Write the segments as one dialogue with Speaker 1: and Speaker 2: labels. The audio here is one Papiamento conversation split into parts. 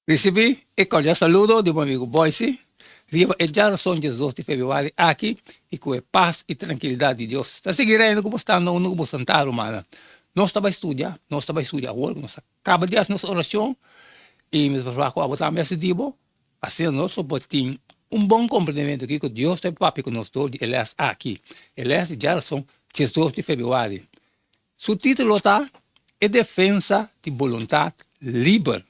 Speaker 1: Risibí e kordial saludo di bo amigu Boyce riba e djaroson 12 di febrüari aki i ku e pas i trankilidat di Dios ta sigui reina ku bo sta na unda ku bo santá, rumannan. Nos ta bai studia, nos ta bai studia awor ku nos a kaba di hasi nos orashon i mi ta ferwagt ku abo tambe a sinti bo. Asina nos lo por tin un bon komprendementu kiko Dios ta papia ku nos dor di e lès aki, e lès di djaroson 12 di febrüari. Su título ta E Defensa di Boluntat Liber.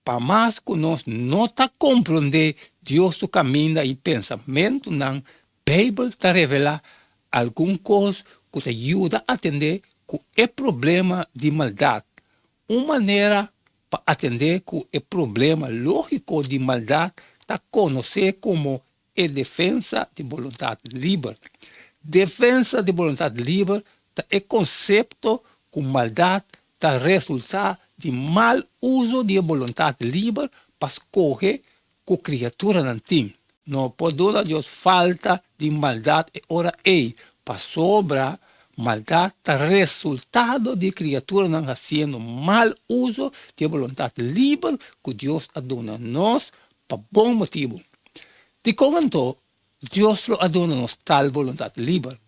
Speaker 1: Pa mas ku nos no ta komprondé Dios su kaminda i pensamentunan, Beibel ta revelá algun kos ku ta yuda atendé ku e problema di maldat. Un manera pa atendé ku e problema lógiko di maldat ta konosé komo E defensa di boluntat liber. Defensa di boluntat liber ta e konsepto ku maldat ta resultá di mal uso di e boluntat liber pa skohe ku kriaturanan tin. No por duna Dios falta di maldat e ora ei, pasobra maldat ta resultado di kriaturanan hasiendo mal uso di e boluntat liber ku Dios a duna nos Pa bon motibu. Dikon anto Dios lo a duna nos tal boluntat liber?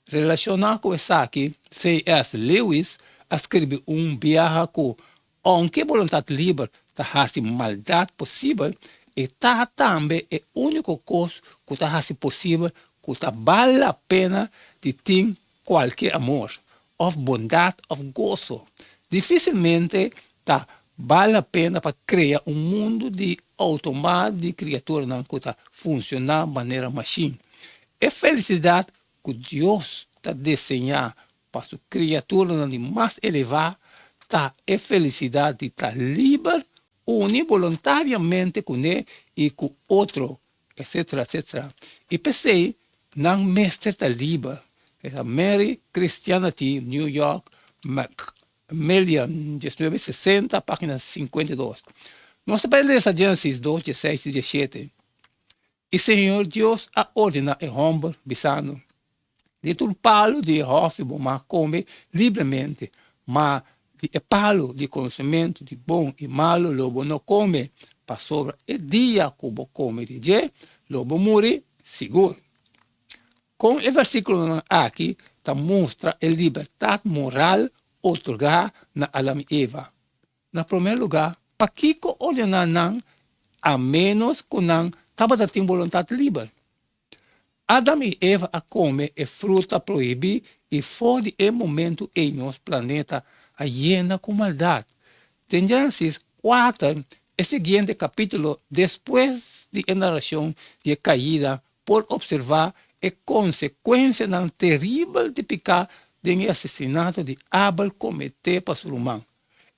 Speaker 1: Relashoná ku esaki, CS. Lewis a skirbi un biaha ku ounke boluntat liber ta hasi maldat posibel, e ta tambe e úniko kos ku ta hasi posibel ku ta bal la pena di tin kualke amor, òf bondat òf goso. Difísilmente Ta bal la pena pa krea un mundu di outomat di kriaturanan ku ta funshoná manera mashin. E felisidat ku Dios ta deseñá pa su kriaturanan di mas elevá ta e felisidat di ta liber, uni boluntariamente kuné i ku otro etcetera etcetera y p'esey nan mester ta liber esa Mary Christianity New York Macmillan diesnuebe sesenta pagina 52 Nos ta bay lesa Genesis dos dieseis y diesiete Y Señor Dios a ordena e homber bisando Di tur palu di e hòfi bo mag kome libremente, ma di e palu di konosementu di bon i malu lo bo no kome, pasobra e dia ku bo kome di dje, lo bo muri sigur. Kon e versíkulonan aki ta mustra e libertat moral otorgá na Adam i Eva? Na promé lugá, pakiko ordená nan a ménos ku nan tabata tin boluntat liber? Adam i Eva a kome e fruta prohibí i for di e momentu ei nos planeta a yena ku maldat. Den Génesis kuater, e siguiente kapítulo despues di e narashon di e kaida, por opservá e konsekuensianan teribel di piká den e asesinato di Abel kometé pa su ruman.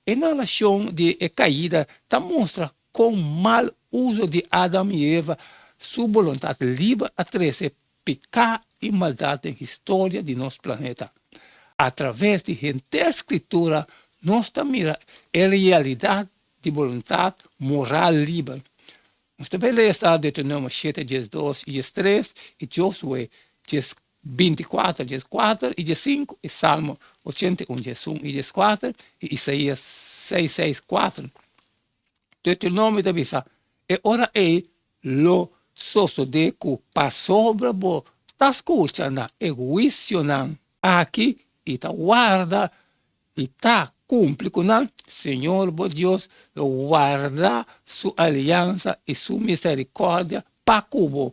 Speaker 1: E narashon di e kaida ta mustra Kon mal uso di Adam i Eva su boluntat liber a trese piká i maldat den historia di nos planeta? Atraves di henter Skritura nos ta mira e realidat di boluntat moral liber. Nos ta bay lesa Deuteronomio shete diesdos i diestres i Josué dies bintikuater dieskuater i diesinku i Salmo 81 diesun i dieskuater i Isaías seis seis kuater. Deuteronomio ta bisa, E ora ei lo sosodé ku pasobra bo ta skucha na e huisionan aki i ta warda i ta kumpli ku nan, Señor bo Dios lo warda su aliansa i su miserikòrdia pa ku bo,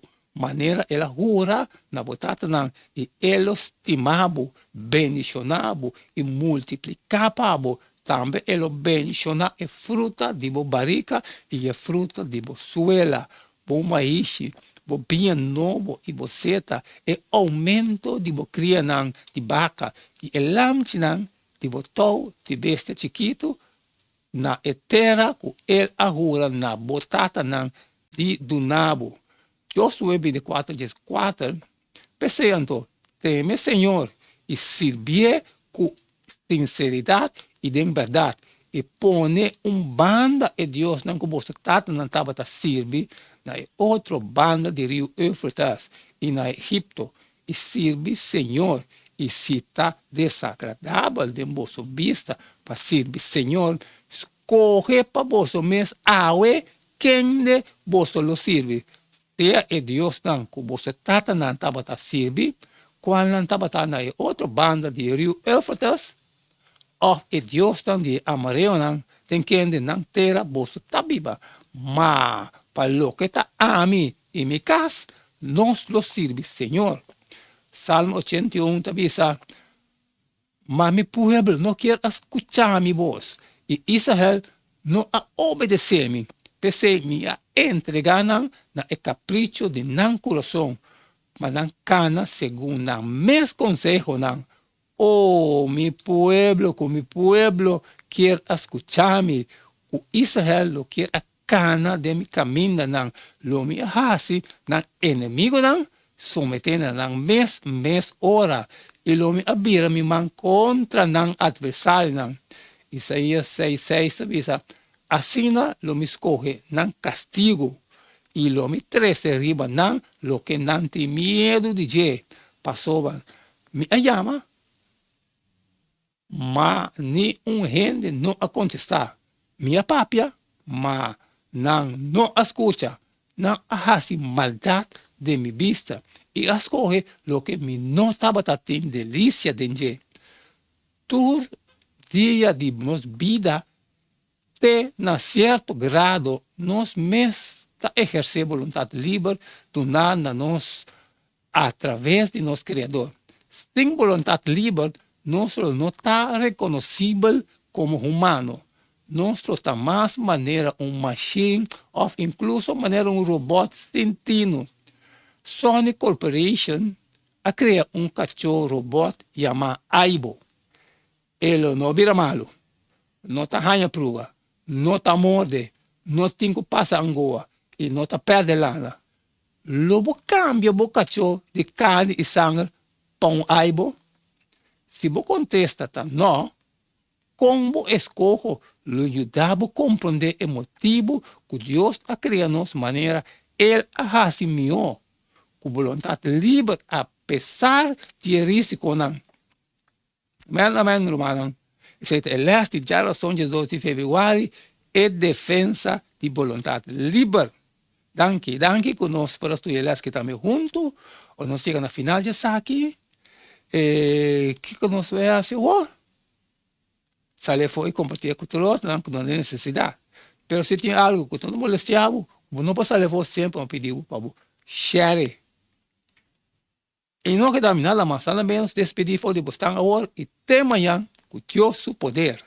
Speaker 1: manera el a hura na bo tatanan, i e lo stima bo, bendishoná bo i multipliká pa bo, tambe e lo bendishoná e fruta di bo barika i e fruta di bo suela, bo maishi, bo biña nobo i bo seta, e oumento di bo krianan di baka i e lamchinan di bo tou di bestia chikitu, na e tera ku el a hura na bo tatanan di duna bo. Josué 24 dieskuater, P'esei anto, teme Señor i sirbié ku sinseridat i den bèrdat, i pone un banda e diosnan ku boso tatanan tabata sirbi na e otro banda di riu Eufrates i na Egipto, i sirbi Señor, i si ta desagradabel den boso bista pa sirbi Señor, Skohe pa boso mes awe kende boso lo sirbi, sea e diosnan ku boso tatanan tabata sirbi, kualnan tabata na e otro banda di e riu Eufrates, òf e diosnan di e amoreonan den kende nan tera boso ta biba. Ma pa loke ta ami i mi kas, nos lo sirbi señor. Salmo 81 ta bisa, Ma mi pueblo no kier a skucha mi bos, i Israel no a obedesé mi. P'esei mi a entregá nan na e kapricho di nan kurason, pa nan kana segun nan mes konsehonan. O mi pueblo, ku mi pueblo kier a skucha mi, ku Israel lo kier a kana den mi kamindanan, lo mi a hasi nan enemigunan someté na nan mes mes ora, i lo mi a bira mi man kontra nan atversarionan. Isaías seis seis ta bisa, Asina lo mi skohe nan kastigu, i lo mi trese riba nan loke nan tin miedu di dje, pasobra mi a yama. Ma ni un hende no a kontestá. Mi a papia, ma nan no a skucha. Nan a hasi maldat den mi bista i a skohe loke mi no tabata tin delisia den dje. Tur dia di nos bida Te na sierto grado nos mes ta ehersé boluntat liber duná na nos atraves di nos Kreador. Sin boluntat liber nos lo no ta rekonosibel komo humano. Nos lo ta mas manera un mashin òf inkluso manera un robòt sin tinu. Sony Corporation a krea un kachó robòt yamá Aibo. E lo no bira malu, no ta haña pruga, no ta morde, no tin ku pasa angoa i no ta pèrdè lana. Lo bo kambia bo kachó di karni i sanger pa un aibo? Si bo kontesta ta nò, kon bo eskoho lo yuda bo komprondé e motibu ku Dios a krea nos manera el a hasi mihó, ku boluntat liber apesar di e risikonan? Amen, amen, rumannan. Esei ta e les di djarason 12 di februari, e defensa di boluntat liber. Danki, danki ku nos por a studia e les aki tambe huntu. Ora nos yega na final di esaki, e kiko nos lo hasi awor? Sali afó i kompartié ku tur otronan ku no den nesesidat. Pero si tin algu ku ta molestia bo, bo no por sali afó, semper mi a pidi bo pa bo share. I no keda mi nada mas, nada menos despedí for di bosnan awor i te mañan ku Dios su poder.